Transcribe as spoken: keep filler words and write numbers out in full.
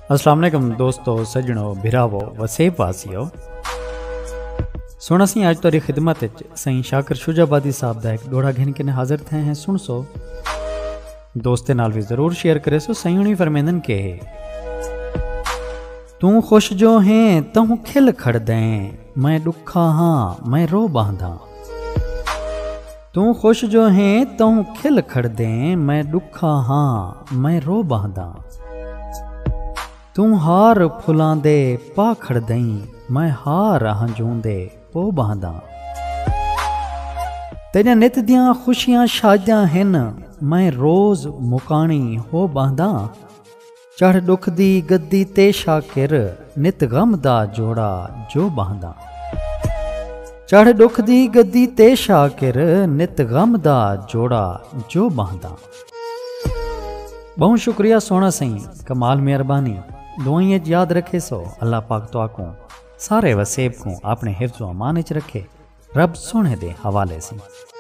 السلام علیکم دوستو، سجنو، بھراوو، وسیب واسیو۔ سونا سی آج تاری خدمت اچ سائیں شاکر شجاع آبادی صاحب دا ایک ڈوڑا گھن کے حاضر تھے ہیں، سن سو۔ دوستے نال بھی ضرور شیئر کرے سو۔ سائیں ہنی فرمیندن کہ توں خوش جو ہیں تہوں کھل کھڑ دیں، میں ڈکھا ہاں، میں رو باندھاں۔ توں خوش جو ہیں تہوں کھل کھڑ دیں، میں ڈکھا ہاں، میں رو باندھاں۔ توں ہار پھلاں دے پا کھڑ دیں، میں ہار ہنجوں دے پو باندھاں۔ تیریاں نت دیاں خوشیاں شادیاں ہن، میں روز مکانی ہو باندھاں۔ چڑھ ڈکھ دی گدی تے شاکر، نت غم دا جوڑا جو باندھاں۔ چڑھ ڈکھ دی گدی تے شاکر، نت غم دا جوڑا جو باندھاں۔ بہوں شکریہ سونا سائیں، کمال مہربانی۔ دعائیں اچ یاد رکھے سو۔ اللہ پاک تہاکوں سارے وسیب کوں اپنے حفظ و امان اچ رکھے۔ رب سونے دے حوالے سائیں۔